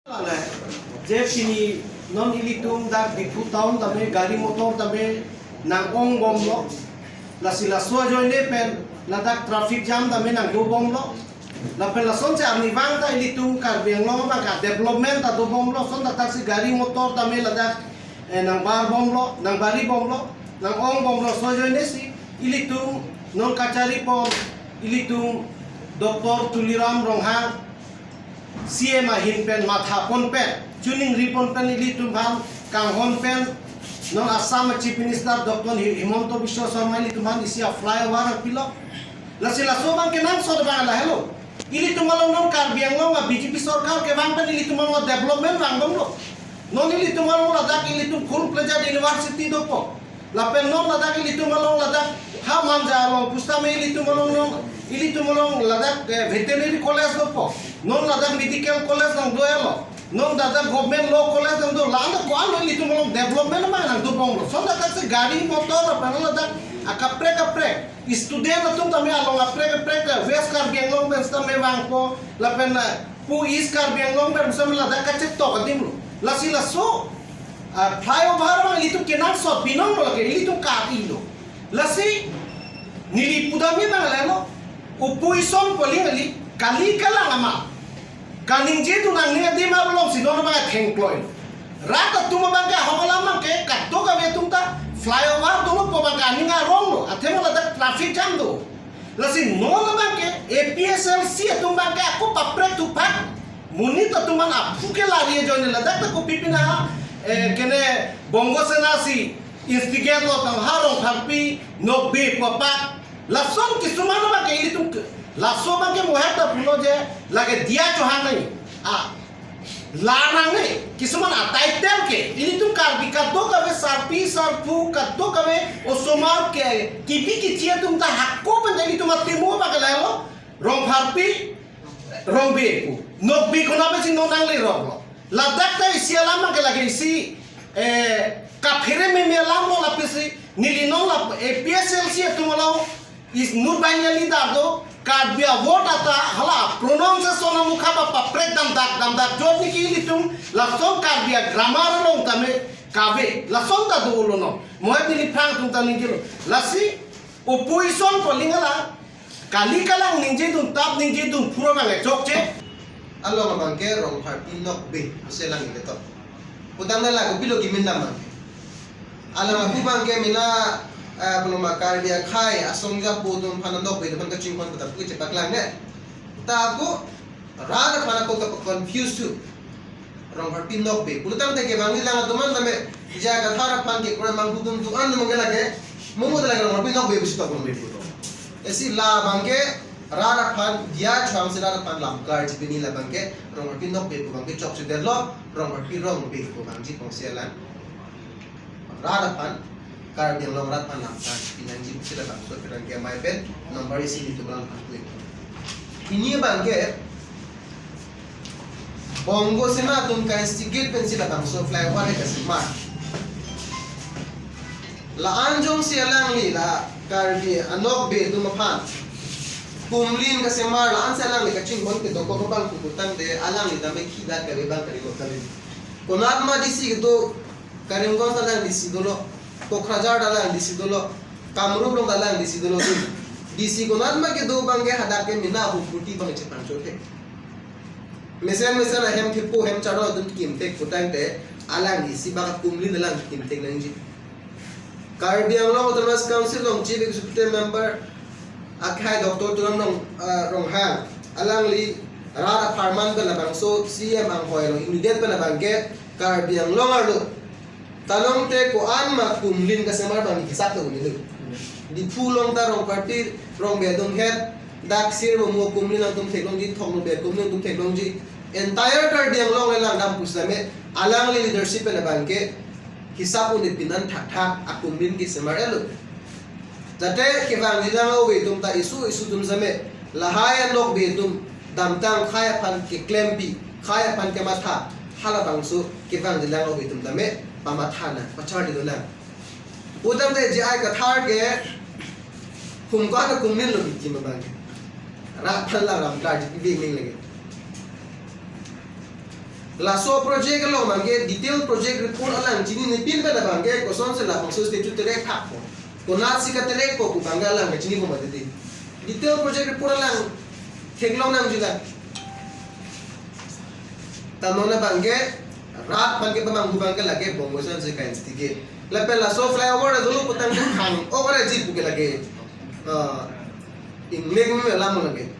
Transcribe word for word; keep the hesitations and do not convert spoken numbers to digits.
Ale, je pini non ilitum dak Diphu town tame gari motor tame nang-ong bomlo. Lasi laso ajoine pen ladak traffic jam tame nangdo bomlo. Lapen lasonsi arnivang ta ilitum Karbi Anglong abang ke development ta do bomlo. Lason ta thaksi gari motor tame ladak, eh, nang bar bomlo, nang bari bomlo, nang-ong bomlo. Laso ajoine si ilitum non kachari pon ilitum Doctor Tuliram Ronghang C M ahin pen matha pon pen, choningri pon pen ilitum aphan kanghon pen non Assam Chief Minister Doctor Hi-, Himanta Biswa Sarma ilitum aphan isi a-flyover nangpilo. Lasi laso abang kenangsot abang lahelo. Ilitum along non Karbi Anglong a-B J P sorkar kevang pen ilitum along development vang bomlo. Non ilitum along ladak ilitum full-fledged university dopo. Lapen non ladak ilitum along ladak ha Manja along pusitame ilitum along non ilitum along ladak, eh, veterinary college dopo. Non ladak medical college nangdolo. Non ladak government law college nangdo. La-an ta ko-an lo ilitum along development ma nangdo bomlo. Lason ta thaksi gari motor lapen ladak akaprek kaprek student atum tame along aprek aprek ta West Karbi Anglong pen sitame vangpo. Lapen, eh, pu East Karbi Anglong pen sitame ladak kachetok adim lo. Lasi laso, ah, flyover abang ilitum kenangsot binong lo lake ilitum kati lo. Lasi neli pudamji abang lahelo. Opposition pu aling kali, kali kalang amat kaningje dun nangji adim alongsi non abang athengkloi. Rat atum abang ke ahok alam abang ke kadokave atum ta flyover dolo pu abang ke aning arong lo. Athema ladak traffic jam do. Lasi non abang ke A P H L C atum abang ke ako paprek thupak. Monit atum aphan aphu ke lari ajoine ladak ta kopi pina, eh, kene Bongo Sena si instigate lo tang ha Rongpharpi Nokbe pu apak. Lason kisuman abang ke ilitum ke, laso abang ke moheta pulo je lake Dia Chauhan nangji. Ah, la nangji, kisuman a-title ke ilitum Karbi kadokave sarpi sarpo kadokave osomar ke kibi kichi atum ta hako pen ilitum atimo abang ke lahelo. Rongpharpi Rongbe pu. Nokbe konat pensi non nanglerok lo. Ladak ta isi alam abang ke lake isi, eh, kaphere meme alam lo. Lapusi neli non la A P H L C atum along is mut banyak leader do, Karbi a-word ata hala pronunciation amukha ba paprek damdak damdak jot niki ilitum lason Karbi a-grammar along tame kave. Lason ta dolo non. Mohet neli aphrang atum ta ningjelo. Lasi opposition pu aling ala kali kalang ningje dun tap ningje dun phura abang ke chokche. Along abang ke Rongpharpi Nokbe pusi alang ke to. Putang na lagu pilo kimin dam abang ke. Alang aku abang ke mina, eh, belum Karbi akhei asong japo atum aphan Nokbe atum aphan kachinghon pu ta pu chepaklang ne. Ta aku rat aphan ako ka confuse tu. Rongpharpi Nokbe pulotangte kevangji lang atum an tame J I Kathar aphan ke kurang manghu atum tu an mangke lake, mungko lake Rongpharpi Nokbe pusi tok Nokbe pulo. Isi la abang ke rat aphan Dia Chauhan si rat aphan lamklar ji pini la abang ke Rongpharpi Nokbe pu abang ke chokchedetlo, Rongpharpi Rongbe pu abang ji kongsi alang. Rat aphan, Karbi Anglong rat aphan lamklar pinangji pusi labangso pherangke amei pen number isi nelitum alangphan pu. Pini abang ke Bongo Sena atum ka-instigate pensi labangso flyover ke kasemar. La-an jongsi alangli la Karbi a-Nokbe atum aphan kumlin kasemar la-an si alangli kachinghon kedokok abang pu pulotangte alangli tame khila kave abang kari lo kali. Konat ma D C kedo, Karimganj alang D C dolo, Kokrajhar alang D C dolo, Kamrup along alang D C dolo. D C konat ma kedo abang ke hadak ke mina hukuti abang chepangchot he. Mesen mesen ahem thepo hem charo atum kimthek pulotangte alang D C abang kumlin alang kimthek nangji. Karbi Anglong Autonomous Council along Chief Executive Member akhei Doctor Tuliram Rong, ah, Ronghang alangli rat apharman pen labangso C M anghoi along immediate pen abang ke Karbi Anglong arlo tangte ko-an ma kumlin kasemar abang hisap ta un-e lo. Diphu along ta Rongpharpi Rongbe atum het, dak Sirmomo kumlin atum theklongji, Thoknobe kumlin atum theklongji, entire Karbi Anglong le langdam pusitame alangli leadership pen abang ke hisap un-e pin an thakthak akumlin kesemar-et lo. Jate kevangji lang ove atum ta isu isu atum sitame lahai a-Nokbe atum damtang khei aphan keklempi, khei aphan kematha, halabangso kevangji lang ove atum tame pamatha nang, pacharli lonang. Pulotangte J I Kathar ke humko ano kumlin lo bikim abang ke. Rat aphan la lamklar ji pibing ning lagi. Laso project along abangke detail project report alang chinine pin pen abangke kosonsi labangso statue terek thakpo, konatsi katerekpo pu abangke alang kachinipo mati di. Detail project report alang theklong nangjilang. Tanona abangke rat abangke pamanghu abangke lake Bongo Sensei ka-instigate. Lapen laso flyover dolo putangte khang ok ra ji puke lake. Ah, ingleng me alam lake.